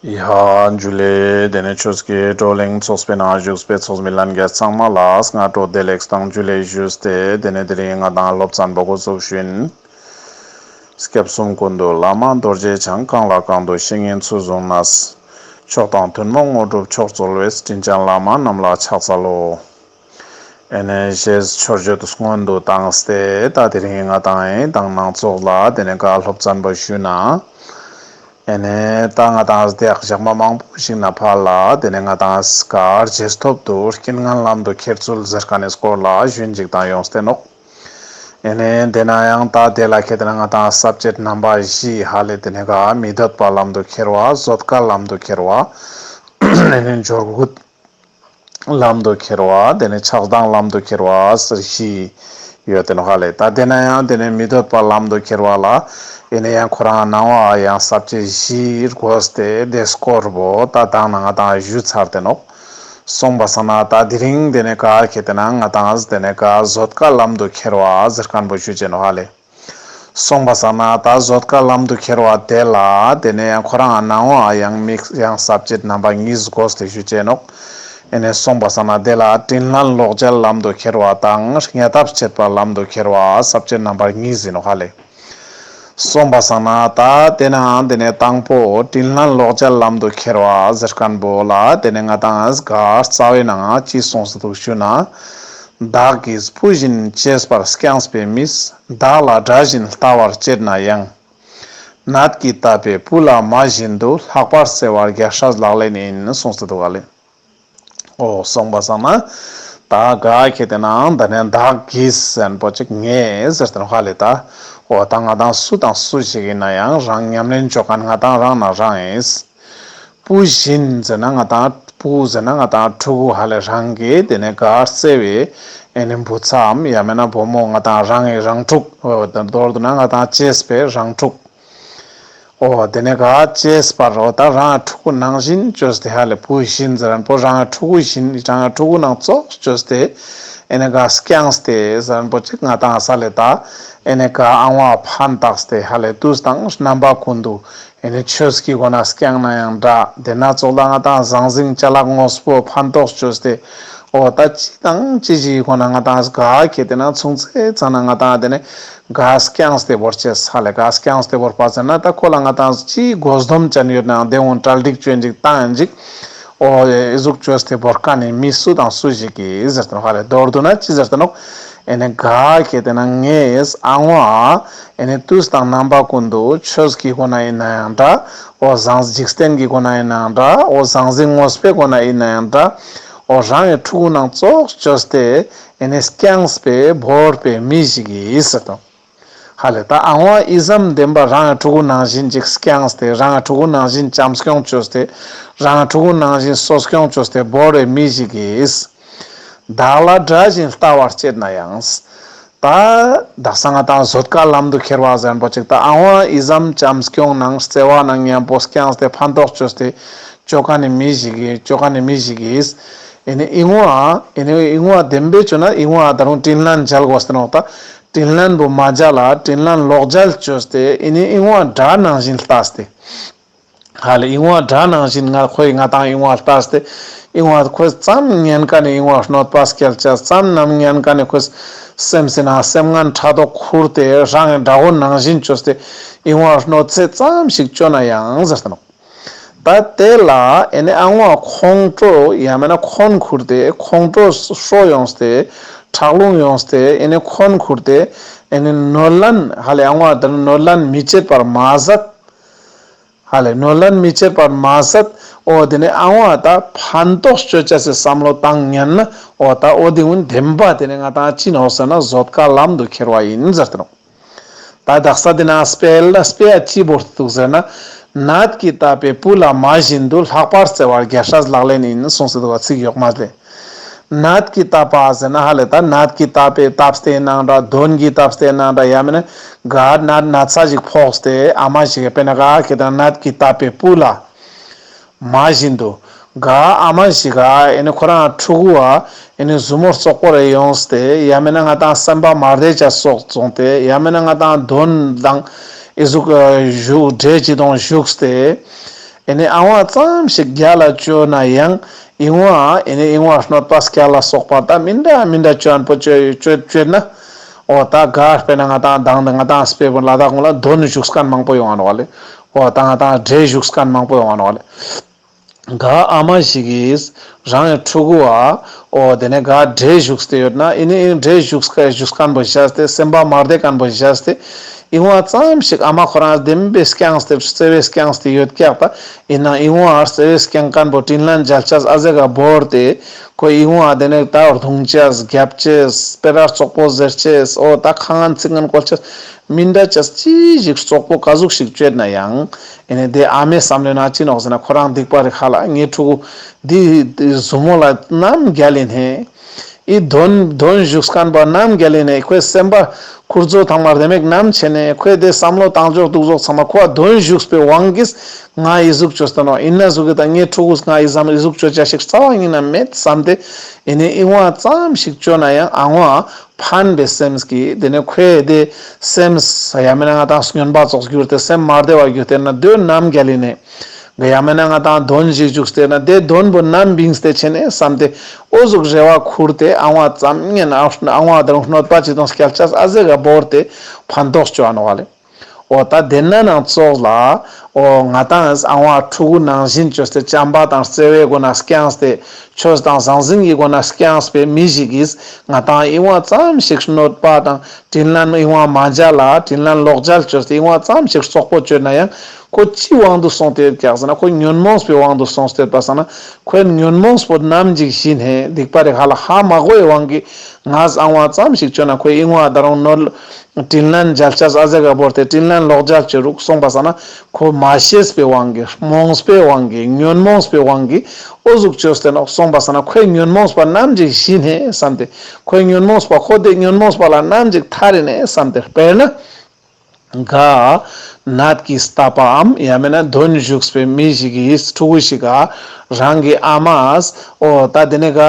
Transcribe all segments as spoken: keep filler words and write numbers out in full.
ཡ་ཇུ་ལེ། དེ་ནས་ཆོས་ཀྱི་བགྲོ་གླེང་ཚོགས་པའི་ནང་བཞུགས་པའི་ཚོགས་མི་ལྷན་རྒྱས་ཚང་མ་ལ་སྔ་དྲོ་བདེ་ལེགས་དང་ཇུ་ལེ་ཞུས་ཏེ། དེ་ནས་དེ་རིང་ང་དང་སློབ་ཚན་པོ་འགོ་ཚུགས་ཤིན། སྐྱབས་གསུམ་ཀུན་འདུས་བླ་མ་རྡོ་རྗེ་འཆང་། གང་ལ་གང་འདུལ་བཤེས་གཉེན་ཚུལ་བཟུང་ནས། མཆོག་དང་ཐུན་མོང་དངོས་གྲུབ་མཆོག་སྩོལ་བའི། དྲིན་ཅན་བླ་མ་རྣམས་ལ་ཕྱག་འཚལ་ལོ། ཨེ་ནས་ཞེས་མཆོད་བརྗོད་སྔོན་དུ་བཏང་སྟེ། ད་དེ་རིང་ང་དང་ཨེ་དང་ནང་ཚོགས་ལ་དེ་ནས་ག་སློབ་ཚན་པོ་ཞུས་ན། ཨེ་ནས་ད་ང་དང་དེ་ཞག་མ་མང་པོ་ཞིག་ནས་ཕར་ལ་དེ་ནས་ང་དང་ག་རྗེས་ཐོབ་ཏུ་རྐྱེན་ངན་ལམ་དུ་ཁྱེར་ཚུལ་ཟེར་མཁན་ནི་སྐོར་ལ་ཞུན་ཅིག་དང་ཡོངས་ཏེ་ནོག། ཨེ་ནས་དེ་ན་ཡང་ད་དེ་ལ་ཁེ་དེ་ན་ང་དང་ས་བཅད་རྣམ་པ་བཞི་ཧ་ལེ། དེ་ནས་ག་མི་འདོད་པ་ལམ་དུ་ཁྱེར་བ། བཟོད་དཀའ་ལམ་དུ་ཁྱེར་བ། ཨེ་ནས་འབྱོར་རྒུད་ལམ་དུ་ཁྱེར་བ། དེ་ནས་ཆགས་སྡང་ལམ་དུ་ཁྱེར་བ་ཟེར་བཞི་ཡོད་དེ་ནོག་ཧ་ལེ། ད་དེ་ན་ཡང་དེ་ནས་མི་འདོད་པ་ལམ་དུ་ཁྱེར་བ་ལ་ཨེ་ནས་ཡང་ཁོ་རང་ནང་བ་ཡང་ས་བཅད་བཞི་བགོས་ཏེ་དེ་སྐོར་བོ་ད་དང་ན་ང་དང་ཞུས་ཚར་ཏེ་ནོག། སོང་པ་སང་ན་ད་དེ་རིང་དེ་ནས་ག་ཁེ་དེ་ན་ང་དང་དེ་ནས་ག་བཟོད་དཀའ་ལམ་དུ་ཁྱེར་བ་ཟེར་མཁན་པོ་ཞུ་ཅེས་ནོག་ཧ་ལེ། སོང་པ་སང་ན་ད་བཟོད་དཀའ་ལམ་དུ་ཁྱེར་བ་དེ་ལ་དེ་ནས་ཡང་ཁོ་རང་ནང་བ་ཡང་དམིགས་ཡང་ས་བཅད་རྣམ་པ་གཉིས་བགོས་ཏེ་ཞུ་ཅེས་ནོག། ཨེ་ནས་སོང་པ་སང་ན་དེ་ལ་དྲིན་ལན་ལོག་འཇལ་ལམ་དུ་ཁྱེར་བ་དང་ངལ་ཐབས་བྱེད་པ་ལམ་དུ་ཁྱེར་བ་ས་བཅད་རྣམ་པ་གཉིས་ཡིན་ནོག་ཧ་ལེ། སོང་པ་སང་ན་ད་དེ་ནའང་དེ་ནས་དང་པོ་དྲིན་ལན་ལོག་འཇལ་ལམ་དུ་ཁྱེར་བ་ཟེར་མཁན་པོ་ལ་དེ་ནས་ང་དང་ག་རྩ་བའི་ནང་ཅི་གསུངས་སུ་འདུག་ཞུ་ན། བདག་གིས་བུ་བཞིན་གཅེས་པར་བསྐྱངས་པའི་མིས། བདག་ལ་དགྲ་བཞིན་ལྟ་བར་སྤྱད་ན་ཡང་། ནད་ཀྱིས་བཏབ་པའི་བུ་ལ་མ་བཞིན་དུ། ལྷག་པར་བརྩེ་བ་རྒྱལ་སྲས་ལག་ལེན་ཡིན། གསུངས་སུ་འདུག་ག་ལེ། འོ་སོང་པ་སང་ན་ད་ག་ཁེ་དེ་ནའང་ད་ནས་བདག་གིས་ཟེར་མཁན་པོ་ཅིག་ངས་ཟེར་ཏེ་ནོག་ཧ་ལེ། ད་འོ་ད་ང་དང་སུ་དང་སུ་ཞིག་ཡིན་ན་ཡང་རང་ཉམས་ལེན་ཅོ་མཁན་ང་དང་རང་ན་རང་ཡིན། བུ་བཞིན་ཟེར་ན་ང་དང་བུ་ཟེར་ན་ང་དང་ཕྲུ་གུ་ཧ་ལེ། རང་གི་དེ་ནས་ག་བརྩེ་བའི་ཨེ་ནི་བུ་ཚའམ་ཡང་མེད་ན་བུ་མོ་ང་དང་རང་གི་རང་ཕྲུག། འོ་ད་མདོར་བསྡུ་ན་ང་དང་གཅེས་པའི་རང་ཕྲུག། འོ་དེ་ནས་ག་གཅེས་པར་འོ་ད་རང་ཕྲུ་གུ་ནང་བཞིན་བཅོས་ཏེ་ཧ་ལེ། བུ་བཞིན་ཟེར་མཁན་པོ་རང་ཕྲུ་གུ་བཞིན་རང་ཕྲུ་གུ་ནང་ཙོགས་བཅོས་ཏེ་ཨེ་ནས་ག་བསྐྱངས་ཏེ་ཟེར་མཁན་པོ་ཅིག་ང་དང་ས་ལེ། ད་ཨེ་ནས་ག་ཨང་བ་ཕན་བཏགས་ཏེ་ཧ་ལེ་དུས་དང་རྣམ་པ་ཀུན་ཏུ་ཨེ་ནས་ཆོས་ཀྱི་སྒོ་ནས་བསྐྱངས་ན་ཡང་འདྲ། དེ་ན་ཙོགས་ལ་ང་དང་ཟང་ཟིང་ཅ་ལག་དངོས་པོ་ཕན་ཐོགས་བཅོས་ཏེ་འོ་ད་ཅི་དང་ཅི་ཞིག་གི་སྒོ་ནས་ང་དང་ག་ཁེ་དེ་ན་ཆུང་ཙེ་ཙ་ན་ང་དང་དེ་ནས་ག་བསྐྱངས་ཏེ་བོར་ཅེས་ས་ལེ། ག་བསྐྱངས་ཏེ་བོར་པ་ཟེར་ན་ད་ཁོ་ལ་ང་དང་ཅི་དགོས་འདོམས་ཅན་ཡོད་ནའང་དེ་འོང་གྲ་སྒྲིག་བཅོས་ཅིག་བཏང་ཡིན་ཅིག། འོ་ཨེ་ཟུག་བཅོས་ཏེ་བོར་མཁན་ནི་མི་སུ་དང་སུ་ཞིག་གིས་ཟེར་ཏེ་ནོག་ཧ་ལེ། མདོར་བསྡུ་ན་ཅི་ཟེར་ཏེ་ནོག། ཨེ་ནས་ག་ཁེ་དེ་ན་ངས་ཨང་བ་ཨེ་ནས་དུས་དང་རྣམ་པ་ཀུན་ཏུ་ཆོས་ཀྱི་སྒོ་ནས་ཡིན་ན་ཡང་འདྲ། འོ་ཟང་འཇིག་རྟེན་གྱི་སྒོ་ནས་ཡིན་ན་ཡང་འདྲ། འོ་ཟང་ཟིང་དངོས་པོའི་སྒོ་ནས་ཡིན་ན་ཡང་འདྲ། འོ་རང་གི་ཕྲུ་གུ་ནང་ཙོགས་བཅོས་ཏེ་ཨེ་ནས་བསྐྱངས་པའི་བོར་པའི་མི་ཞིག་གིས་ཟེར་ཏེ་ནོག། ཧ་ལེ། ད་ཨང་བ་ཨི་ཙམ་ལྡན་པ་རང་གི་ཕྲུ་གུ་ནང་བཞིན་ཅིག་བསྐྱངས་ཏེ་རང་གི་ཕྲུ་གུ་ནང་བཞིན་བྱམས་སྐྱོང་བཅོས་ཏེ་རང་གི་ཕྲུ་གུ་ནང་བཞིན་གསོ་སྐྱོང་བཅོས་ཏེ་བོར་བའི་མི་ཞིག་གིས། བདག་ལ་དགྲ་བཞིན་ལྟ་བར་སྤྱད་ན་ཡང་། ད་དག་ས་ང་དང་བཟོད་དཀའ་ལམ་དུ་ཁྱེར་བ་ཟེར་མཁན་པོ་ཅིག་ད་ཨང་བ་ཨི་ཙམ་བྱམས་སྐྱོང་ནང་བརྩེ་བ་ནང་མཉམ་པོ་བསྐྱངས་ཏེ་ཕན་ཐོགས་བཅོས་ཏེ་བཅོ་མཁན་ནི་མི་ཞིག་གིས་བཅོ་མཁན་ནི་མི་ཞིག་གིས་ཨེ་ནི་ཨིན་བ་ཨེ་ནི་ཨིན་བ་བདེན་པའི་བཅོས་ན་ཨིན་བ་ད་རུང་དྲིན་ལན་འཇལ་དགོས་ཏེ་ནོག། ད་དྲིན་ལན་པོ་མ་འཇལ་ལ་དྲིན་ལན་ལོག་འཇལ་བཅོས་ཏེ་ཨེ་ནི་ཨིན་བ་དགྲ་ནང་བཞིན་ལྟས་ཏེ། ཧ་ལེ་ཨིན་བ་དགྲ་ནང་བཞིན་ང་ཁོའི་ང་དང་ཨིན་བ་ལྟས་ཏེ་ཨིན་བ་ཁོས་ཙམ་ཉན་མཁན་ནི་ཨིན་བ་གནོད་པ་སྐྱལ་ཅེས་ཙམ་ཉན་མཁན་ནི་ཁོས་སེམས་སི་ནང་སེམས་ངན་ཕྲག་དོག་ཁུར་ཏེ་རང་གི་དགྲ་བོ་ནང་བཞིན་བཅོས་ཏེ་ཨིན་བ་གནོད་འཚེ་ཙམ་ཞིག་བཅོས་ན་ཡང་ཟེར་ཏེ་ནོག། ད་དེ་ལ་ཨེ་ནི་ཨང་བ་ཁོང་ཁྲོ་ཡང་མེད་ན་འཁོན་ཁུར་ཏེ་ཁོང་ཁྲོ་ཧྲོ་ཡོངས་ཏེ་ཁྲག་རླུང་ཡོངས་ཏེ་ཨེ་ནི་འཁོན་ཁུར་ཏེ་ཨེ་ནི་ནོར་ལན་ཧ་ལེ་ཨང་བ་དེ་ནོར་ལན་མི་བྱེད་པར་མ་ཟད། ཧ་ལེ་ནོར་ལན་མི་བྱེད་པར་མ་ཟད། འོ་དེ་ནས་ཨང་བ་ད་ཕན་ཐོགས་བཅོ་ཅེས་སི་བསམ་བློ་བཏང་ཉན་ན་འོ་ད་འོ་དེ་ཀུན་བདེན་པ་དེ་ནས་ང་དང་ཅི་ནོག་ཟེར་ན་བཟོད་དཀའ་ལམ་དུ་ཁྱེར་བ་ཡིན་ཟེར་ཏེ་ནོག། ད་དག་ས་དེ་ན་དཔེ་ལ་དཔེ་ཡ་ཅི་བོར་ཏེ་འདུག་ཟེར་ན། ནད་ཀྱིས་བཏབ་པའི་བུ་ལ་མ་བཞིན་དུ། ལྷག་པར་བརྩེ་བ་རྒྱལ་སྲས་ལག་ལེན་ཡིན། གསུངས་སུ་འདུག་པ་ཚིག་ཡོག་མ་ལེ། ནད་ཀྱིས་བཏབ་པ་ཟེར་ན་ཧ་ལེ་ད་ནད་ཀྱིས་བཏབ་པའི་བཏབ་སྟེ་ནང་འདྲ་གདོན་གྱིས་བཏབ་སྟེ་ནང་འདྲ་ཡང་མེད་ན་ག་ནད་ན་ཚ་ཞིག་ཕོག་སྟེ་ཨ་མ་ཞིག་གི་དཔེར་ན་ག་ཁེ་དང་ནད་ཀྱིས་བཏབ་པའི་བུ་ལ་མ་བཞིན་དུ་ག་ཨ་མ་ཞིག་ག་ཨེ་ནི་ཁོ་རང་ཕྲུ་གུ་བ་ཨེ་ནི་ཟུར་མོ་བཙོག་པོ་རེ་ཡོངས་ཏེ་ཡང་མེད་ན་ང་དང་སེམས་པ་མ་བདེ་ཅ་སོགས་བཙོང་སྟེ་ཡང་མེད་ན་ང་དང་གདོན་དང་ཨེ་ཟུག་ཞུགས་འདྲེ་ཅི་དང་ཞུགས་ཏེ། ཨེ་ནེ་ཨ་བ་ཙམ་ཞིག་རྒྱལ་ལ་བཅོ་ན་ཡང་ཨི་བ་ཨེ་ནེ་ཨི་བ་གནོད་པ་སྐྱལ་ལ་སོགས་པ་ད་མི་འདྲ་མི་འདྲ་བཅོ་ཨན་པོ་བཅོ་བཅོ་བཅོ་ན། འོ་ད་ག་དཔེར་ན་ང་ཏང་དང་ང་ཏང་སྤེ་བོ་ལ་དྭགས་ཀུན་ལ་གདོན་བཞུགས་མཁན་མང་པོ་ཡོང་ཨ་ནོག་ལེ། འོ་ད་ང་ཏང་འདྲེ་བཞུགས་མཁན་མང་པོ་ཡོང་ཨ་ནོག་ལེ། ག་ཨ་མ་ཞིག་གིས་རང་གི་ཕྲུ་གུ་བ་འོ་དེ་ནས་ག་འདྲེ་བཞུགས་ཏེ་ཡོད་ན་ཨི་ནི་ཨི་འདྲེ་བཞུགས་ཀ་བཞུགས་མཁན་པོ་བཞག་སྟེ་སེམས་པ་མ་བདེ་མཁན་པོ་བཞག་སྟེ་ཨི་བ་ཙམ་ཞིག་ཨ་མ་ཁོ་རང་བདེན་པའི་སྐྱངས་ཏེ་བརྩེ་བའི་སྐྱངས་ཏེ་ཡོད་ཀྱག་ད་ཨི་ན་ཨི་བ་བརྩེ་བའི་སྐྱངས་མཁན་པོ་དྲིན་ལན་འཇལ་ཆས་ཨ་ཟེ་ག་བོར་ཏེ་ཁོ་ཨི་བ་དེ་ནས་ད་རྡུང་ཆས་རྒྱབ་ཆས་སྤེ་ར་བཙོག་པོ་ཟེར་ཆས་འོ་ད་ཁ་ངན་ཚིག་ངན་བཀོལ་ཆས་མི་འདྲ་ཆས་ཅི་ཞིག་བཙོག་པོ་ག་ཟུག་ཞིག་བཅོས་ན་ཡང་། ཨེ་ནེ་དེ་ཨ་མའི་བསམ་བློའི་ནང་ཅི་ནོག་ཟེར་ན་ཁོ་རང་སྡིག་པ་རེ་ཁ་ལ་ངའི་ཕྲུ་གུ་འདི་འདི་ཟུ་མོ་ལ་ནམ་རྒྱལ་ཡིན་ཧེ། ཨི་གདོན་གདོན་བཞུགས་མཁན་པ་ནམ་རྒྱལ་ཡིན་ཧེ། ཁོའི་སེམས་པ་ཁུར་ཚོ་ཐང་མར་དེ་མེད་ནམ་ཆེ་ནེ་ཁོའི་དེ་བསམ་བློ་བཏང་ཕྱོགས་འདུག་ཟོག་ཚང་མ་ཁོ་གདོན་བཞུགས་པའི་དབང་གིས་ང་ཨི་ཟུག་བཅོས་ཏེ་ནོག་ཨིན་ན་ཟུག་གི་ད་ངའི་ཕྲུ་གུས་ང་ཨི་ཟམ་ཨི་ཟུག་བཅོ་ཆ་ཞིག་རྩ་བ་ཉིད་ན་མེད་བསམ་སྟེ་ཨེ་ནེ་ཨི་བ་ཙམ་ཞིག་བཅོ་ན་ཡང་ཨ་བ་ཕན་པའི་སེམས་ཀྱིས་དེ་ནས་ཁོའི་དེ་སེམས་ཡང་མིན་ན་ང་ཏང་སྨྱོན་པ་ཙོགས་གྱུར་ཏེ་སེམས་མ་བདེ་བ་གྱུར་ཏེ་ན་དོན་ནམ་རྒྱལ་ཡིན་ནས་ཡང་མིན་ན་ང་ཏང་གདོན་ཞིག་བཅུག་སྟེ་ན་དེ་གདོན་པོ་ནམ་བིངས་ཏེ་ཆེ་ནས་བསམ་སྟེ་འོ་ཟུག་རེ་བ་ཁུར་ཏེ་ཨ་བ་ཙམ་ཉན་ཨ་བ་དང་གནོད་པ་ཅི་དང་སྐྱལ་ཆས་ཨ་ཟེ་ག་བོར་ཏེ་ཕན་ཐོགས་བཅོ་ཨ་ནོག་ལེ། འོ་ད་དེ་ན་ནང་ཙོགས་ལ་འོ་ང་ཏང་ཨ་བ་ཕྲུ་གུ་ནང་བཞིན་བཅོས་ཏེ་བྱམས་པ་དང་བརྩེ་བའི་སྒོ་ནས་སྐྱངས་ཏེ་ཆོས་དང་ཟང་ཟིང་གི་སྒོ་ནས་སྐྱངས་པའི་མི་ཞིག་གིས་ང་ཏང་ཨི་བ་ཙམ་ཞིག་གནོད་པ་དང་དྲིན་ལན་ཨི་བ་མ་འཇལ་ལ་དྲིན་ལན་ལོག་འཇལ་བཅོས་ཏེ་ཨི་བ་ཙམ་ཞིག་བཙོག་པོ་བཅོས་ན་ཡང་ཁོ་ཅི་དབང་དུ་སོང་སྟེ་ཡོད་ཀྱག་ཟེར་ན་ཁོ་ཉོན་མོངས་པའི་དབང་དུ་སོང་སྟེ་ཡོད་པ་སང་ན་ཁོའི་ཉོན་མོངས་པོ་ནམ་ཞིག་ཞི་ནས་སྡིག་པ་རེ་ཧ་ལ་ཧ་མ་གོ་བའི་དབང་གིས་ངས་ཨ་བ་ཙམ་ཞིག་བཅོས་ན་ཁོའི་ཨི་བ་ད་རུང་ནོར་དྲིན་ལན་འཇལ་ཆས་ཨ་ཟེ་ག་བོར་ཏེ་དྲིན་ལན་ལོག་འཇལ་བཅོ་རུག་སོང་པ་སང་ན་ཁོ་མ་ཤེས་པའི་དབང་གིས་རྨོངས་པའི་དབང་གིས་ཉོན་མོངས་པའི་དབང་གིས་འོ་ཟུག་བཅོས་ཏེ་ནོག་སོང་པ་སང་ན་ཁོའི་ཉོན་མོངས་པ་ནམ་ཞིག་ཞི་ནས་བསམ་སྟེ་ཁོའི་ཉོན་མོངས་པ་ཁོ་དེ་ཉོན་མོངས་པ་ལ་ནམ་ཞིག་ཐར་ནས་བསམ་སྟེ་དཔེར་ན། ག་ནད་ཀྱིས་བཏབ་པའམ་ཡང་མིན་ན་གདོན་བཞུགས་པའི་མི་ཞིག་གིས་ཕྲུ་གུ་ཞིག་ག་རང་གི་ཨ་མས་འོ་ད་དེ་ནས་ག་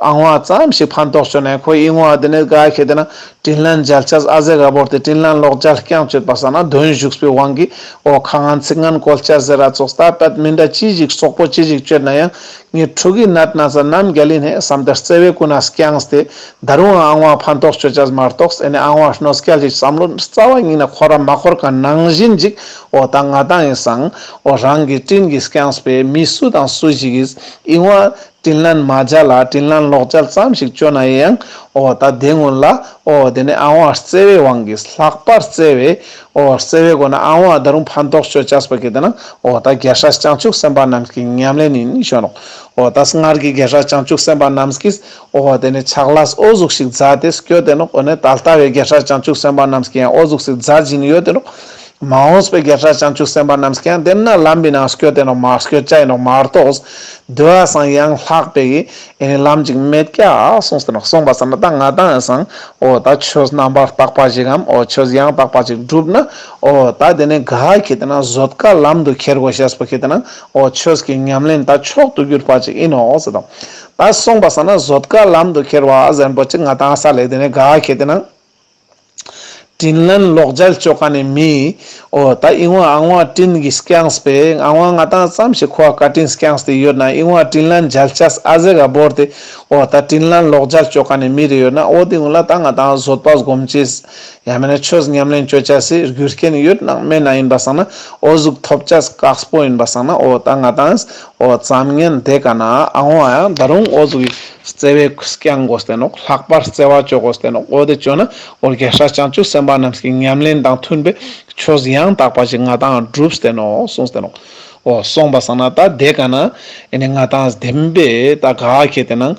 ཨ་བ་ཙམ་ཞིག་ཕན་ཐོགས་བཅོ་ན་ཁོ་ཨི་བ་དེ་ནས་ག་ཁེ་དེ་ན་དྲིན་ལན་འཇལ་ཆས་ཨ་ཟེ་ག་བོར་ཏེ་དྲིན་ལན་ལོག་འཇལ་སྐྱངས་བཅོས་པ་སང་ན་གདོན་བཞུགས་པའི་དབང་གིས་འོ་ཁ་ངན་ཚིག་ངན་བཀོལ་ཆས་ཟེར་ར་ཙོགས་ད་དཔེ་མི་འདྲ་ཅི་ཞིག་བཙོག་པོ་ཅི་ཞིག་བཅོས་ན་ཡང་ངའི་ཕྲུ་གུའི་ནད་ན་ཚ་ནམ་རྒྱལ་ཡིན་ཧེ་བསམ་སྟེ་བརྩེ་བའི་སྒོ་ནས་སྐྱངས་ཏེ། ད་རུང་ཨ་བ་ཕན་ཐོགས་བཅོ་ཆས་མ་གཏོགས་ཨེ་ནེ་ཨ་བ་གནོད་སྐྱལ་ཞིག་བསམ་བློ་རྩ་བ་ཉིད་ནས་འཁོར་ར་མ་འཁོར་ག་ནང་བཞིན་ཅིག་འོ་ད་ང་ཏང་ཡིན་སང་འོ་རང་གི་དྲིན་གྱིས་སྐྱངས་པའི་མི་སུ་དང་སུ་ཞིག་གིས་ཨི་བ་དྲིན་ལན་མ་འཇལ་ལ་དྲིན་ལན་ལོག་འཇལ་ཙམ་ཞིག་བཅོ་ན་ཡང་འོ་ད་དེ་སྔོན་ལ་འོ་དེ་ནས་ཨ་བ་བརྩེ་བའི་དབང་གིས་ལྷག་པར་བརྩེ་བའི་འོ་བརྩེ་བའི་སྒོ་ནས་ཨ་བ་ད་རུང་ཕན་ཐོགས་བཅོ་ཆས་པ་གི་དེ་ན་འོ་ད་རྒྱལ་སྲས་བྱང་ཆུབ་སེམས་དཔའ་རྣམས་ཀྱི་ཉམས་ལེན་ཡིན་ཞུ་ནོག་འོ་ད་སྔར་གྱི་རྒྱལ་སྲས་བྱང་ཆུབ་སེམས་དཔའ་རྣམས་ཀྱིས་འོ་དེ་ནས་ཕྱག་ལས་འོ་ཟུག་ཞིག་མཛད་དེ་སྐྱོད་དེ་ནོག་འོ་ནས་ད་ལྟ་བའི་རྒྱལ་སྲས་བྱང་ཆུབ་སེམས་དཔའ་རྣམས་ཀྱིས་ཡང་འོ་ཟུག་ཞིག་མཛད་བཞིན་ཡོད་དེ་ནོག་མ་འོངས་པའི་རྒྱལ་སྲས་བྱང་ཆུབ་སེམས་དཔའ་རྣམས་ཀྱིས་ཡང་དེ་ན་ལམ་པའི་ནང་སྐྱོད་དེ་ནོག་མ་སྐྱོད་ཆ་ཡིན་ནོག་མ་གཏོགས་དེ་བ་སང་ཡང་ལྷག་པའི་ཨེ་ནི་ལམ་ཅིག་མེད་ཀྱག་གསུངས་ཏེ་ནོག་གསུངས་པ་སང་ན་ད་ང་ཏང་ཡིན་སང་འོ་ད་ཆོས་རྣམ་པར་དག་པ་ཞིག་གམ་འོ་ཆོས་ཡང་དག་པ་ཞིག་བསྒྲུབ་ན་འོ་ད་དེ་ནས་ག་ཁེ་དེ་ན་བཟོད་དཀའ་ལམ་དུ་ཁྱེར་དགོས་ཤེས་པ་ཁེ་དེ་ན་འོ་ཆོས་ཀྱི་ཉམས་ལེན་ད་མཆོག་ཏུ་གྱུར་པ་ཅིག་ཡིན་ནོག་ཟེར་དང་། ད་གསུངས་པ་སང་ན་བཟོད་དཀའ་ལམ་དུ་ཁྱེར་བ་ཟེར་པོ་ཅིག་ང་ཏང་ས་ལེ་དེ་ནས་ག་ཁེ་དེ་ན། དྲིན་ལན་ལོག་འཇལ་བཅོ་མཁན་ནི་མི། འོ་ད་ཨི་བ་ཨ་བ་དྲིན་གྱིས་སྐྱངས་པས་ཨ་བ་ང་ཏང་ཙམ་ཞིག་ཁོ་བཀའ་དྲིན་སྐྱངས་ཏེ་ཡོད་ན་ཨི་བ་དྲིན་ལན་འཇལ་ཆས་ཨ་ཟེ་ག་བོར་ཏེ། འོ་ད་དྲིན་ལན་ལོག་འཇལ་བཅོ་མཁན་ནི་མི་རེ་ཡོད་ན་འོ་དེ་ཀུན་ལ་ད་ང་ཏང་བཟོད་པ་སྒོམ་ཅེས། ཡང་མེད་ན་ཆོས་ཉམས་ལེན་བཅོ་ཆས་སི་རྒྱུ་རྐྱེན་ཡོད་ནང་མེད་ན་ཡིན་པ་སང་ན་འོ་ཟུག་ཐོབ་ཆས་དཀགས་པོ་ཡིན་པ་སང་ན་འོ་ད་ང་ཏང་འོ་ཙམ་ངན་དེ་ཀ་ན་ཨ་བ་ཡང་ད་རུང་འོ་ཟུག་གི་བརྩེ་བའི་སྐྱང་དགོས་ཏེ་ནོག་ལྷག་པར་བརྩེ་བ་བཅོ་དགོས་ཏེ་ནོག་འོ་དེ་བཅོ་ན་འོ་རྒྱལ་སྲས་བྱང་ཆུབ་སེམས་དཔའ་རྣམས་ཀྱི་ཉམས་ལེན་དང་མཐུན་པའི་ཆོས་ཡང་དག་པ་ཞིག་ང་ཏང་བསྒྲུབས་ཏེ་ནོག་གསུངས་ཏེ་ནོག་འོ་གསུངས་པ་སང་ན་ད་དེ་ཀ་ན་ཨེ་ནི་ང་ཏང་བདེན་པའི་ད་ག་ཁེ་དེ་ནང་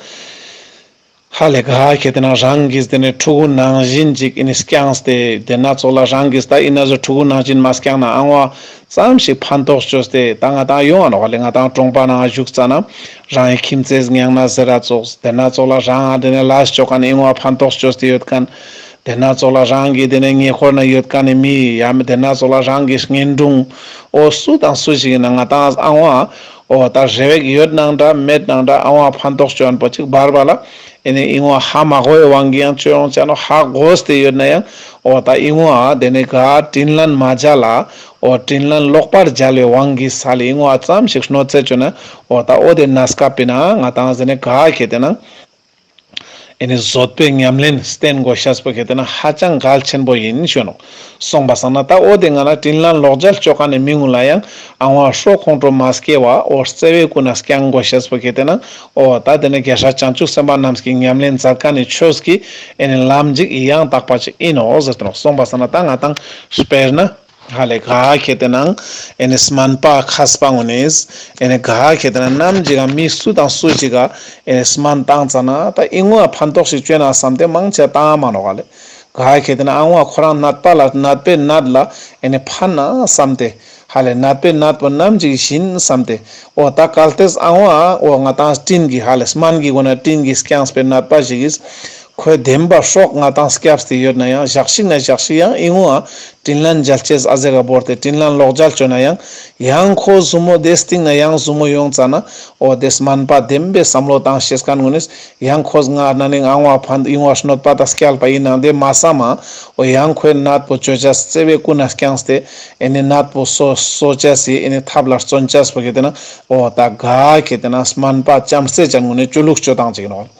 ཧ་ལས་ག་ཁེ་དེ་ནང་རང་གིས་དེ་ནས་ཕྲུ་གུ་ནང་བཞིན་ཅིག་ཨེ་ནི་སྐྱངས་ཏེ་དེ་ན་ཙོགས་ལ་རང་གིས་ད་ཨི་ན་ཟོ་ཕྲུ་གུ་ནང་བཞིན་མ་སྐྱངས་ན་ཨ་བ་ཙམ་ཞིག་ཕན་ཐོགས་བཅོས་ཏེ་ད་ང་ཏང་ཡོང་ང་ནོག་ལེ། ང་ཏང་གྲོང་པ་ནང་བཞུགས་ཙ་ན་རང་གི་ཁྱིམ་མཚེས་ཉང་ན་ཟེར་ར་ཙོགས་དེ་ན་ཙོགས་ལ་རང་དེ་ནས་ལས་བཅོ་མཁན་ཨི་བ་ཕན་ཐོགས་བཅོས་ཏེ་ཡོད་མཁན་དེ་ན་ཙོགས་ལ་རང་གི་དེ་ནས་ཉེ་འཁོར་ན་ཡོད་མཁན་ནི་མི་ཡ་མེད་དེ་ན་ཙོགས་ལ་རང་གི་གཉེན་དྲུང་འོ་སུ་དང་སུ་ཞིག་ཡིན་ན་ང་ཏང་ཨ་བ་འོ་ད་རེ་བ་ཡོད་ནང་འདྲ་མེད་ནང་འདྲ་ཨ་བ་ཕན་ཐོགས་བཅོ་མཁན་པོ་ཅིག་བར་བ་ལ། ཨེ་ནེ་ཨིན་བ་ཧ་མ་གོའི་དབང་གིས་ཡང་ཅོ་ཡོང་ཅ་ནོག། ཧ་གོས་ཏེ་ཡོད་ན་ཡང་འོ་ད་ཨིན་བ་དེ་ནེ་ག་དྲིན་ལན་མ་འཇལ་ལ་འོ་དྲིན་ལན་ལོག་པར་འཇལ་བའི་དབང་གིས་ས་ལེ་ཨིན་བ་ཙམ་ཞིག་གནོད་འཚེ་ཅོ་ན་འོ་ད་འོ་དེ་ནེ་སྐབས་པོའི་ནང་ང་ཏང་ཟེར་ན་ག་ཁེ་ཏེ་ན་ཨེ་ནེ་བཟོད་པའི་ཉམས་ལེན་བསྟེན་དགོས་ཤེས་པོ་ཁེ་ཏེ་ན་ཧ་ཅང་གལ་ཆེན་པོ་ཡིན་ཞུ་ནོག། སོང་པ་སང་ན་ད་འོ་དེ་ང་ན་དྲིན་ལན་ལོག་འཇལ་ཅོ་ཁན་ནི་མི་ངུན་ལ་ཡང་ཨང་བ་ཧྲོ་ཁོང་ཁྲོ་མ་སྐྱེ་བ་འོ་བརྩེ་བའི་ཀུན་ནས་བསྐྱང་དགོས་ཤེས་པོ་ཁེ་ཏེ་ན་འོ་ད་དེ་ནེ་རྒྱལ་སྲས་བྱང་ཆུབ་སེམས་དཔའ་རྣམས་ཀྱི་ཉམས་ལེན་མཛད་ཁན་ནི་ཆོས་ཀྱི་ཨེ་ནེ་ལམ་ཞིག་ཡང་དག་པ་ཅིག་ཨིན་ནོག་ཟེར་ཏེ་ནོག། སོང་པ་སང་ན་ད་ང་ཏང་དཔེར་ན་ཧ་ལེ་ག་ཁེ་ཏེ་ནང་ཨེ་ནེ་སྨན་པ་མཁས་པ་ངུན་ནིས་ཨེ་ནེ་ག་ཁེ་ཏེ་ན་ནམ་ཞིག་ག་མི་སུ་དང་སུ་ཞིག་ག་ཨེ་ནེ་སྨན་བཏང་ཙ་ན་ད་ཨིན་བ་ཕན་ཐོགས་ཤིག་ཅོ་ན་བསམ་སྟེ་མང་ཆེ་བཏང་མ་ནོག་ཧ་ལེ། ག་ཁེ་ཏེ་ན་ཨང་བ་ཁོ་རང་ནད་པ་ལ་ནད་པའི་ནད་ལ་ཨེ་ནེ་ཕན་ན་བསམ་སྟེ་ཧ་ལེ་ནད་པའི་ནད་པོ་ནམ་ཞིག་ཞི་ན་བསམ་སྟེ་འོ་ད་གལ་ཏེ་ཨང་བ་འོ་ང་ཏང་སྤྲིན་གྱི་ཧ་ལེ་སྨན་གྱི་སྒོ་ནེ་སྤྲིན་གྱི་བསྐྱངས་པའི་ནད་པ་ཞིག་གིས་ཁོའི་བདེན་པ་སྲོག་ང་ཏང་སྐྱབས་ཏེ་ཡོད་ན་ཡང་ཞག་ཞིག་ན་ཞག་ཞིག་ཡང་ཨིན་བ་དྲིན་ལན་འཇལ་ཅེས་ཨ་ཟེ་ག་བོར་ཏེ་དྲིན་ལན་ལོག་འཇལ་ཅོ་ན་ཡང་ཡང་ཁོ་ཟུ་མོ་དེ་སྟིང་ན་ཡང་ཟུ་མོ་ཡོང་ཙ་ན་འོ་དེ་སྨན་པ་བདེན་པའི་བསམ་བློ་བཏང་ཤེས་ཁན་ངུན་ནིས་ཡང་ཁོས་ང་ན་ནིང་ཨང་བ་ཕན་ཨིན་བ་གནོད་པ་དང་སྐྱལ་པ་ཡིན་ནང་དེ་མ་བསམ་མ་འོ་ཡང་ཁོའི་ནད་པོ་ཅོ་ཅེས་བརྩེ་བའི་ཀུན་ནས་བསྐྱངས་ཏེ་ཨེ་ནེ་ནད་པོ་གསོ་གསོ་ཅེས་སི་ཨེ་ནེ་ཐབས་ལ་བརྩོན་ཅེས་པོ་ཁེ་ཏེ་ན་འོ་ད་ག་ཁེ་ཏེ་ན་སྨན་པ་ལྕམ་རྩེ་ཅན་ངུན་ནི་ཅོ་ལུགས་ཅོ་སྟངས་ཅིག་ནོག།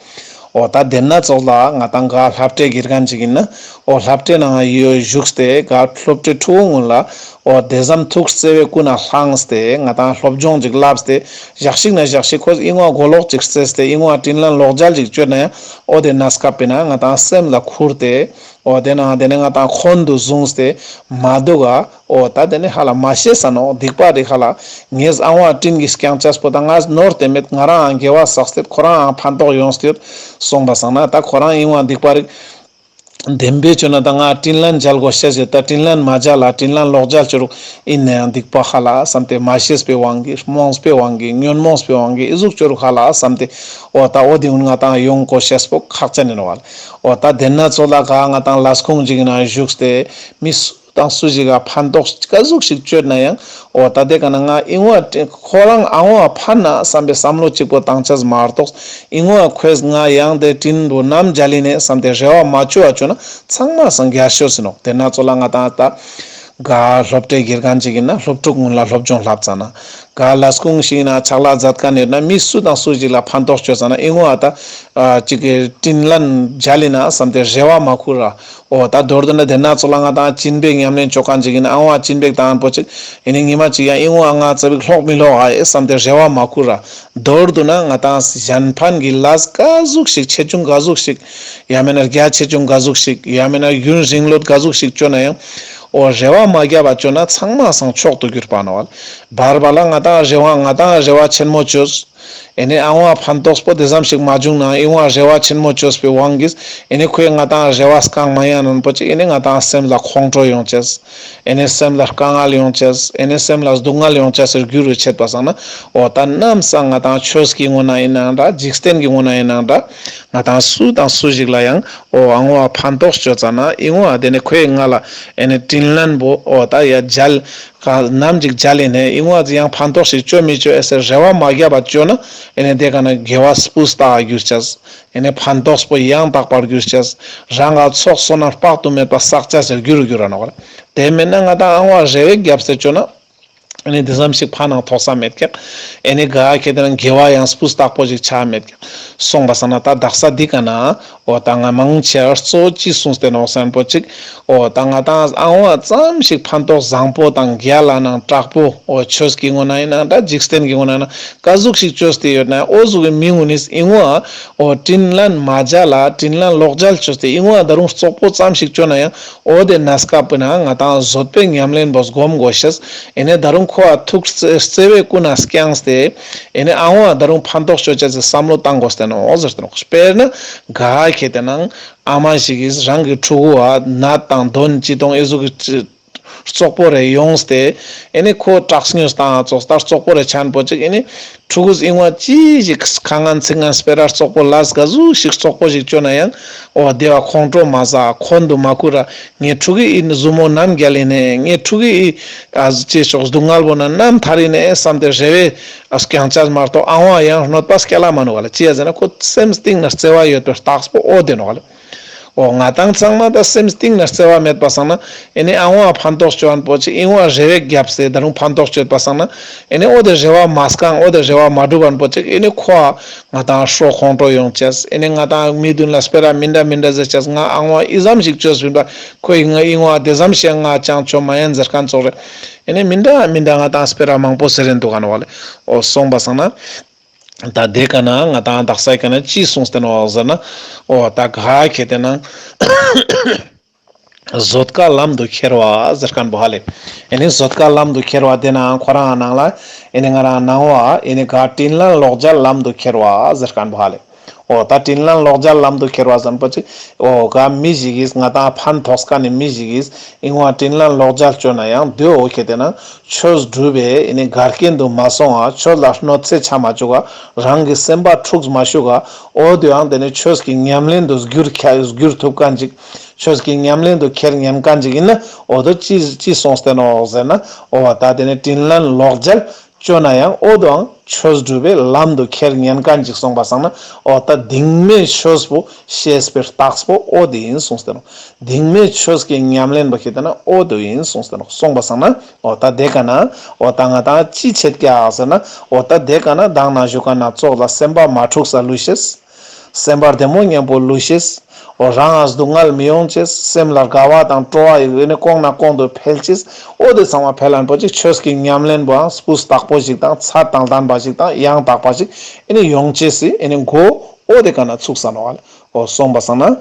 འོ་ད་དེ་ན་ཙོགས་ལ་ང་ཏང་ག་སློབ་གྲྭའི་དགེ་རྒན་ཅིག་ཡིན་ན་འོ་སློབ་གྲྭའི་ནང་ཡོད་བཞུགས་ཏེ་ག་སློབ་གྲྭའི་ཕྲུ་གུ་ངུན་ལ་འོ་དེ་ཙམ་ཐུགས་བརྩེ་བའི་ཀུན་ནས་བསླངས་ཏེ་ང་ཏང་སློབ་སྦྱོང་ཅིག་བསླབས་ཏེ་ཞག་ཞིག་ན་ཞག་ཞིག་ཁོས་ཨིན་བ་གོ་ལོག་ཅིག་རྩེས་ཏེ་ཨིན་བ་དྲིན་ལན་ལོག་འཇལ་ཅིག་ཅོ་ན་ཡང་འོ་དེ་ན་སྐབས་པོའི་ནང་ང་ཏང་སེམས་ལ་ཁུར་ཏེ་འོ་དེ་ན་དེ་ནེ་ང་ཏང་འཁོན་དུ་བཟུང་སྟེ་མ་འདུག་ག། འོ་ད་དེ་ནེ་ཧ་ལ་མ་ཤེས་ས་ནོག་སྡིག་པ་རིགས་ཧ་ལ་ངས་ཨང་བ་དྲིན་གྱིས་བསྐྱངས་ཅེས་པོ་ད་ང་ནོར་ཏེ་མེད། ང་རང་ཨང་དགེ་བ་བསགས་ཏེ་ཁོ་རང་ཨང་ཕན་ཐོགས་ཡོངས་ཏེ་ཡོད། སོང་པ་སང་ན་ད་ཁོ་རང་ཨིན་བ་སྡིག་པ་རིགས་བདེན་པའི་ཅོ་ན་ད་ང་དྲིན་ལན་འཇལ་དགོས་ཤེས་ཡོད། ད་དྲིན་ལན་མ་འཇལ་ལ་དྲིན་ལན་ལོག་འཇལ་ཅོ་རུག་ཡིན་ན་ཡང་སྡིག་པ་ཧ་ལ་བསམ་སྟེ་མ་ཤེས་པའི་དབང་གིས་རྨོངས་པའི་དབང་གིས་ཉོན་མོངས་པའི་དབང་གིས་ཨི་ཟུག་ཅོ་རུག་ཧ་ལ་བསམ་སྟེ་འོ་ད་འོ་དེ་ཀུན་ང་ཏང་ཡོང་དགོས་ཤེས་པོ་ཁག་ཅན་ཡིན་ནོག་བ། འོ་ད་དེ་ན་ཙོགས་ལ་ག་ང་ཏང་ལས་ཁུངས་ཅིག་ན་བཞུགས་ཏེ་མི་སུ་དང་སུ་ཞིག་ག་ཕན་ཐོགས་ག་ཟུག་ཞིག་ཅོས་ན་ཡང་འོ་ད་དེ་ཀ་ན་ང་ཨིན་བ་ཁོ་རང་ཨང་བ་ཕན་ན་བསམ་པའི་བསམ་བློ་གཅིག་པོ་བཏང་ཅེས་མ་གཏོགས་ཨིན་བ་ཁོས་ང་ཡང་དེ་དྲིན་པོ་ནམ་འཇལ་ལི་ནས་བསམ་སྟེ་རེ་བ་མ་ཅོ་བ་ཅོ་ན་ཚང་མ་སང་རྒྱལ་ཤོས་ཡིན་ནོག། དེ་ན་ཙོགས་ལ་ང་ཏང་ད་ག་སློབ་གྲྭའི་དགེ་རྒན་ཅིག་ཡིན་ན་སློབ་ཕྲུག་ཀུན་ལ་སློབ་སྦྱོང་བསླབས་ཙ་ན་ག་ལས་ཁུངས་ཤིག་ཡིན་ན་ཕྱག་ལས་མཛད་མཁན་ཡོད་ན་མི་སུ་དང་སུ་ཞིག་ལ་ཕན་ཐོགས་ཅོས་ཙ་ན་ཨིན་བ་ད་ཅིག་གི་དྲིན་ལན་འཇལ་ལི་ན་བསམ་སྟེ་རེ་བ་མ་ཁུར་ར། འོ་ད་མདོར་བསྡུ་ན་དེ་ན་ཙོགས་ལ་ང་ཏང་སྦྱིན་པའི་ཉམས་ལེན་ཅོ་མཁན་ཅིག་ཡིན་ན་ཨང་བ་སྦྱིན་པའི་བཏང་པོ་ཅིག་ཡིན་ན་ཉི་མ་ཅིག་ཡང་ཨིན་བ་ང་ཙ་པིག་ལྷོག་མི་ལྷོག་ཨ་ཨེ་བསམ་སྟེ་རེ་བ་མ་ཁུར་ར། མདོར་བསྡུ་ན་ང་ཏང་གཞན་ཕན་གྱི་ལས་ག་ཟུག་ཞིག་ཆེ་ཆུང་ག་ཟུག་ཞིག་ཡང་མེད་ན་རྒྱ་ཆེ་ཆུང་ག་ཟུག་ཞིག་ཡང་མེད་ན་རྒྱུན་རིང་ལོད་ག་ཟུག་ཞིག་ཅོ་ན་ཡང་འོ་རེ་བ་མ་བརྒྱབ་པ་ཅོ་ན་ཚང་མ་སང་མཆོག་ཏུ་གྱུར་པ་ནོག་བ། བར་བར་ལ་ང་ཏང་རེ་བ་ང་ཏང་རེ་བ་ཆེན་མོ་ཅོས། ཨེ་ནེ་ཨང་བ་ཕན་ཐོགས་པོ་དེ་ཙམ་ཞིག་མ་བྱུང་ན་ཨིན་བ་རེ་བ་ཆེན་མོ་ཅོས་པའི་དབང་གིས་ཨེ་ནེ་ཁོས་ང་ཏང་རེ་བ་སྐང་མ་ཡང་ནན་པོ་ཅིག་ཨེ་ནེ་ང་ཏང་སེམས་ལ་ཁོང་ཁྲོ་ཡོང་ཅེས། ཨེ་ནེ་སེམས་ལ་དཀའ་ངལ་ཡོང་ཅེས། ཨེ་ནེ་སེམས་ལ་སྡུག་བསྔལ་ཡོང་ཅེས་སི་རྒྱུ་རུ་ཆད་པ་སང་ན་འོ་ད་ནམ་སང་ང་ཏང་ཆོས་ཀྱི་ངོས་ན་ཡིན་ནའང་འདྲ་འཇིག་རྟེན་གྱི་ངོས་ན་ཡིན་ནའང་འདྲ་ང་ཏང་སུ་དང་སུ་ཞིག་ལ་ཡང་འོ་ཨང་བ་ཕན་ཐོགས་ཅོས་ཙ་ན་ཨིན་བ་དེ་ནེ་ཁོས་ང་ལ་ཨེ་ནེ་དྲིན་ལན་པོ་འོ་ད་ཡ་འཇལ་ག་ནམ་ཅིག་འཇལ་ལི་ནས་ཨིན་བ་ཡང་ཕན་ཐོགས་ཤིག་ཅོ་མི་ཅོ་ཨེ་ཟེར་རེ་བ་མ་བརྒྱབ་པ་ཅོ་ན་ཨེ་ནེ་དེ་ཀ་ན་དགེ་བ་སྤུས་དག་གྱུར་ཅེས། ཨེ་ནེ་ཕན་ཐོགས་པོ་ཡང་དག་པར་གྱུར་ཅེས། རང་ག་ཚོགས་བསོད་ནམས་དཔག་ཏུ་མེད་པ་བསགས་ཅེས་སི་རྒྱུ་རུ་གྱུར་ར་ནོག་ར། དེ་མེད་ན་ང་ཏང་ཨང་བ་རེ་བ་བརྒྱབ་སྟེ་ཅོ་ན་ཨེ་ནེ་དེ་ཙམ་ཞིག་ཕན་ནང་ཐོགས་ས་མེད་ཀྱག། ཨེ་ནེ་ག་ཁེ་དེ་རང་དགེ་བ་ཡང་སྤུས་དག་པོ་ཞིག་ཆ་མེད་ཀྱག། སོང་པ་སང་ན་ད་དག་ས་འདི་ཀ་ན་འོ་ད་ང་མང་ཆེ་གཙོ་བོ་ཅི་གསུངས་ཏེ་ནོག་ཟེར་ན་པོ་ཅིག་འོ་ད་ང་ཏང་ཨང་བ་ཙམ་ཞིག་ཕན་ཐོགས་བཟང་པོ་དང་རྒྱལ་ལ་ནང་དྲག་པོ་འོ་ཆོས་ཀྱི་ངོས་ན་ཡིན་ནའང་འདྲ་འཇིག་རྟེན་གྱི་ངོས་ན་ཡིན་ན་ག་ཟུག་ཞིག་ཅོས་ཏེ་ཡོད་ན་འོ་ཟུག་གི་མི་ངུན་ནིས་ཨིན་བ་འོ་དྲིན་ལན་མ་འཇལ་ལ་དྲིན་ལན་ལོག་འཇལ་ཅོས་ཏེ་ཨིན་བ་ད་རུང་རྩོག་པོ་ཙམ་ཞིག་ཅོ་ན་ཡང་འོ་དེ་ན་སྐབས་པོའི་ནང་ང་ཏང་བཟོད་པའི་ཉམས་ལེན་པོ་སྒོམ་དགོས་ཤེས། ཨེ་ནེ་ད་རུང་ཁོ་ཨ་ཐུགས་བརྩེ་བའི་ཀུན་ནས་བསྐྱངས་ཏེ་ཨེ་ནེ་ཨ་བོ་ཨ་ད་རུང་ཕན་ཐོགས་ཅོ་ཅེས་སི་བསམ་བློ་བཏང་དགོས་ཏེ་ནོག་ཟེར་ཏེ་ནོག། དཔེར་ན་ག་ཁེ་དེ་ནང་ཨ་མ་ཞིག་གིས་རང་གི་ཕྲུ་གུ་ཨ་ནད་དང་གདོན་ཅི་གཏོང་ཨེ་ཟུག་གི་ རྩོག་པོ་རེ་ཡོངས་ཏེ་ཨེ་ནི་ཁོ་དྲག་སྨྱོས་བཏང་ཙོགས་ད་རྩོག་པོ་རེ་ཆན་པོ་ཅིག་ཨེ་ནི་ཕྲུ་གུས་ཨིན་བ་ཅི་ཞིག་ཁ་ངན་ཚིག་ངན་སྤེ་ར་རྩོག་པོ་ལས་ག་ཟུག་ཞིག་རྩོག་པོ་ཞིག་ཅོ་ན་ཡང་འོ་དེ་བ་ཁོང་ཁྲོ་མ་ཟ་འཁོན་དུ་མ་ཁུར་ར་ངའི་ཕྲུ་གུའི་ཟུར་མོ་ནམ་རྒྱལ་ཨིན་ནེ་ངའི་ཕྲུ་གུའི་ཨ་ཅེ་ཤོག་སྡུག་བསྔལ་བོ་ན་ནམ་ཐར་ཨིན་ནེ་བསམ་སྟེ་རེ་བའི་ཨ་སྐྱང་ཅས་མ་གཏོགས་ཨ་བ་ཡང་གནོད་པ་སྐྱེ་ལ་མ་ནོག་ལེ། ཅི་ཡ་ཟེར་ན་ཁོ་སེམས་གཏིང་ན་བརྩེ་བ་ཡོད་པའི་རྟགས་པོ་འོ་དེ་ནོག་ལེ། འོ་ང་ཏང་ཚང་མ་ད་སེམས་གཏིང་ན་བརྩེ་བ་མེད་པ་སང་ན་ཨེ་ནི་ཨ་བ་ཕན་ཐོགས་ཅོ་ཨན་པོ་ཅིག་ཨིན་བ་རེ་བའི་རྒྱབ་སེ་ད་རུང་ཕན་ཐོགས་ཅོ་ཡོད་པ་སང་ན་ཨེ་ནི་འོ་དེ་རེ་བ་མ་སྐང་འོ་དེ་རེ་བ་མ་འགྲུབ་ཨན་པོ་ཅིག་ཨེ་ནི་ཁོ་ང་ཏང་ཧྲོ་ཁོང་ཁྲོ་ཡོང་ཅེས་ཨེ་ནི་ང་ཏང་མི་དུན་ལ་སྤེ་ར་མི་འདྲ་མི་འདྲ་ཟེར་ཅེས་ང་ཨ་བ་ཨི་ཙམ་ཞིག་ཅོས་པིན་པ་ཁོ་ཨིན་ང་ཨིན་བ་དེ་ཙམ་ཞིག་ང་ཅང་ཅོ་མ་ཡན་ཟེར་ཁན་ཙོགས་རེ་ཨེ་ནི་མི་འདྲ་མི་འདྲ་ང་ཏང་སྤེ་ར་མང་པོ་ཟེར་རེན་འདུག་ག་ནོག་ལེ། འོ་སོང་པ་སང་ན། ད་དེ་ཀ་ན་ང་ཏང་དག་ས་ཀ་ན་ཅི་གསུངས་ཏེ་ནོག་ཟེར་ན། འོ་ད་ག་ཁེ་ཏེ་ན་བཟོད་དཀའ་ལམ་དུ་ཁྱེར་བ་ཟེར་ཁན་བོ་ཧ་ལེ། ཨེ་ནི་བཟོད་དཀའ་ལམ་དུ་ཁྱེར་བ་དེ་ན་ཁོ་རང་ནང་ལ་ཨེ་ནི་ང་རང་ནང་བ་ཨེ་ནི་ག་དྲིན་ལན་ལོག་འཇལ་ལམ་དུ་ཁྱེར་བ་ཟེར་ཁན་བོ་ཧ་ལེ། འོ་ད་དྲིན་ལན་ལོག་འཇལ་ལམ་དུ་ཁྱེར་བ་ཟེར་ཁན་བོ་ཅི། འོ་ག་མི་ཞིག་གིས་ང་ཏང་ཕན་ཐོགས་ཁན་ནི་མི་ཞིག་གིས་ཨིན་བ་དྲིན་ལན་ལོག་འཇལ་ཅོ་ན་ཡང་དེ་འོ་ཁེ་ཏེ་ན། ཆོས་སྒྲུབ་པའི་ཨེ་ནི་འགལ་རྐྱེན་དུ་མ་སོང་བ་ཆོས་ལ་གནོད་འཚེ་ཆ་མ་བཅུག་ག་རང་གི་སེམས་པ་འཁྲུགས་མ་བཅུག་ག་འོ་དེ་ཡང་དེ་ནི་ཆོས་ཀྱི་ཉམས་ལེན་དུ་བསྒྱུར་ཁ་བསྒྱུར་ཐུབ་ཁན་ཅིག་ཆོས་ཀྱི་ཉམས་ལེན་དུ་ཁྱེར་ཉན་ཁན་ཅིག་ཨིན་ན་འོ་དོ་ཅི་ཅི་སོང་སྟེ་ནོག་ཟེར་ན་འོ་ད་དེ་ནི་དྲིན་ལན་ལོག་འཇལ་ཅོ་ན་ཡང་འོ་དོའང་ཆོས་སྒྲུབ་པའི་ལམ་དུ་ཁྱེར་ཉན་ཁན་ཅིག་སོང་པ་སང་ན་འོ་ད་སྡིག་མེད་ཆོས་པོ་ཤེས་པའི་རྟགས་པོ་འོ་དེ་ཨིན་གསུངས་ཏེ་ནོག་སྡིག་མེད་ཆོས་ཀྱི་ཉམས་ལེན་པོ་ཁེ་ཏེ་ན་འོ་དེ་ཨིན་གསུངས་ཏེ་ནོག་སོང་པ་སང་ན་འོ་ད་དེ་ཀ་ན་འོ་ད་ང་ཏང་ཅི་ཆད་ཀྱག་ཟེར་ན་འོ་ད་དེ་ཀ་ན་མདང་ན་ཞུ་ཁན་ཙོགས་ལ་སེམས་པ་མ་འཁྲུགས་ས་ལུས་ཤེས། སེམས་པ་བདེ་མོ་མཉམ་པོ་ལུས་ཤེས། འོ་རང་ང་སྡུག་བསྔལ་མི་ཡོང་ཅེས། སེམས་ལ་དགའ་བ་དང་སྤྲོ་བ་ཡི་ནི་གོང་ན་གོང་དུ་འཕེལ་ཅེས། འོ་དེ་ཚང་མ་འཕེལ་ལན་པོ་ཅིག་ཆོས་ཀྱི་ཉམས་ལེན་པོའང་སྤུས་དག་པོ་ཞིག་དང་ཚད་དང་ལྡན་པ་ཞིག་དང་ཡང་དག་པ་ཞིག་ཨེ་ནི་ཡོང་ཅེས་སི་ཨེ་ནི་མགོ་འོ་དེ་ཀ་ན་ཚུགས་ས་ནོག་ལེ། འོ་སོང་པ་སང་ན།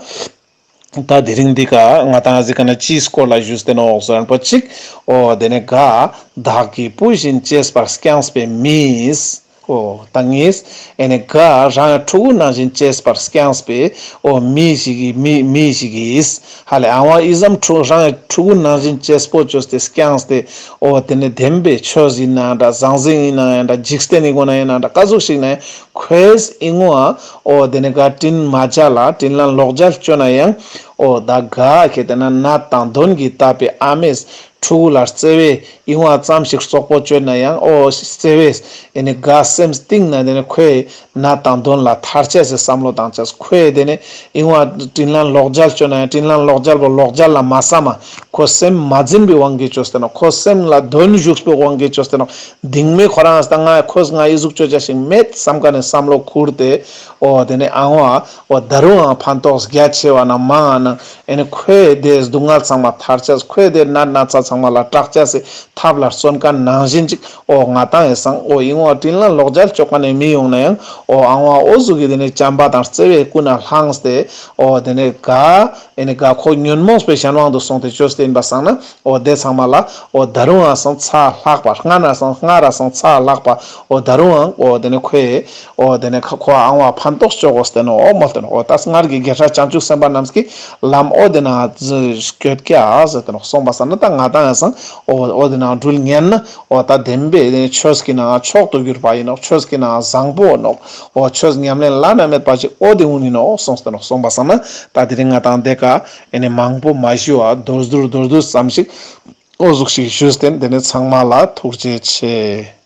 ད་དེ་རིང་འདི་ཀ་ང་ཏང་ཨ་ཟི་ཀ་ན་ཅིའི་སྐོར་ལ་ཞུས་ཏེ་ནོག་ཟེར་ན་པོ་ཅིག་འོ་དེ་ནི་ག་བདག་གི་བུ་བཞིན་གཅེས་པར་བསྐྱངས་པའི་མིས། འོ་ད་ངས་ཨེ་ནི་ག་རང་ཕྲུ་གུ་ནང་བཞིན་གཅེས་པར་བསྐྱངས་པའི་འོ་མི་ཞིག་གི་མི་མི་ཞིག་གིས་ཧ་ལེ་ཨ་བ་ཨི་ཙམ་ཕྲུ་རང་ཕྲུ་གུ་ནང་བཞིན་གཅེས་པོ་བཅོས་ཏེ་བསྐྱངས་ཏེ་འོ་དེ་ནི་བདེན་པའི་ཆོས་ཡིན་ན་འདྲ་ཟང་ཟིང་ཡིན་ན་ཡང་འདྲ་འཇིག་རྟེན་ནི་སྒོ་ན་ཡིན་ན་འདྲ་ག་ཟུག་ཞིག་ན་ཡང་ཁོས་ཨི་ངོ་ཨ་འོ་དེ་ནི་ག་དྲིན་མ་འཇལ་ལ་དྲིན་ལན་ལོག་འཇལ་བཅོ་ན་ཡང་འོ་ད་ག་ཁེ་ཏེ་ན་ནད་དང་གདོན་གྱིས་བཏབ་པའི་ཨ་མས། ཕྲུ་གུ་ལ་བརྩེ་བས་ཨིན་བ་ཙམ་ཞིག་རྩོག་པོ་བཅོས་ན་ཡང་འོ་བརྩེ་བས་ཨེ་ནི་ག་སེམས་གཏིང་ན་དེ་ནི་ཁོས་ནད་དང་གདོན་ལ་ཐར་ཅེས་སི་བསམ་བློ་བཏང་ཅེས་ཁོས་དེ་ནི་ཨིན་བ་དྲིན་ལན་ལོག་འཇལ་བཅོས་ན་ཡང་དྲིན་ལན་ལོག་འཇལ་བོ་ལོག་འཇལ་ལ་མ་བསམ་མ་ཁོ་སེམས་མ་འཛིན་པའི་དབང་གིས་བཅོས་ཏེ་ནོག་ཁོ་སེམས་ལ་གདོན་ཞུགས་པའི་དབང་གིས་བཅོས་ཏེ་ནོག་སྡིག་མེད་ཁོ་རང་ད་ང་ཁོས་ང་ཨི་ཟུག་བཅོ་ཅེས་ཞིག་མེད་བསམ་ཀ་ནས་བསམ་བློ་ཁུར་ཏེ་འོ་དེ་ནི་ཨ་བ་འོ་ད་རུང་ཨང་ཕན་ཐོགས་རྒྱ་ཆེ་བ་ན་མང་ང་ན། ཨེ་ནི་ཁོས་དེ་སྡུག་བསྔལ་ཚང་མ་ཐར་ཅེས་ཁོས་དེ་ནད་ན་ཚ་ཚང་མ་ལ་དྲག་ཅེས་སི་ཐབས་ལ་བརྩོན་ཁན་ནང་བཞིན་ཅིག་འོ་ང་ཏང་ཨེ་སང་འོ་ཨིན་བ་དྲིན་ལན་ལོག་འཇལ་བཅོ་ཁན་ནི་མི་ཡོང་ན་ཡང་འོ་ཨང་བ་འོ་ཟུག་གི་དེ་ནི་བྱམས་པ་དང་བརྩེ་བའི་ཀུན་ནས་བསླངས་ཏེ་འོ་དེ་ནི་ག་ཨེ་ནི་ག་ཁོ་ཉོན་མོངས་པའི་གཞན་དབང་དུ་སོང་སྟེ་བཅོས་ཏེ་ཨིན་པ་སང་ན་འོ་དེ་ཚང་མ་ལ་འོ་ད་རུང་ཨ་སང་ཚ་ལྷག་པ་སྔར་ན་སང་སྔར་ར་སང་ཚ་ལྷག་པ་འོ་ད་རུང་ཨང་འོ་དེ་ནི་ཁོས། འོ་དེ་ནས་ཁ་ཁོ་ཨང་བ་ཕན་ཐོགས་ཅོ་གོས་ཏེ་ནོག་འོ་མོལ་ཏེ་ནོག་འོ་ད་སྔར་གྱི་རྒྱལ་སྲས་བྱང་ཆུབ་སེམས་དཔའ་རྣམས་ཀྱིས་ལམ་འོ་དེ་ན་སྐྱོད་ཀྱག་ཟེར་ཏེ་ནོག་སོང་པ་སང་ན་ད་ང་ཏང་ཡང་སང་འོ་འོ་དེ་ན་འགྲུལ་ཉན་ན་འོ་ད་བདེན་པའི་དེ་ནས་ཆོས་ཀྱི་ནང་མཆོག་ཏུ་གྱུར་པ་ཡིན་ནོག་ཆོས་ཀྱི་ནང་བཟང་པོ་ནོག་འོ་ཆོས་ཉམས་ལེན་བླ་ན་མེད་པ་ཞིག་འོ་དེ་འུན་ཡིན་ནོག་སོང་སྟེ་ནོག་སོང་པ་སང་ན་ད་དེ་རིང་ང་ཏང་དེ་ཀ་ཨེ་ནི་མང་པོ་མ་ཞུ་བ་མདོར་བསྡུས་མདོར་བསྡུས་ཙམ་ཞིག་འོ་ཟུག་ཞིག་ཞུས་ཏེ་དེ་ནས་ཚང་མ་ལ་ཐུགས་རྗེ་ཆེ།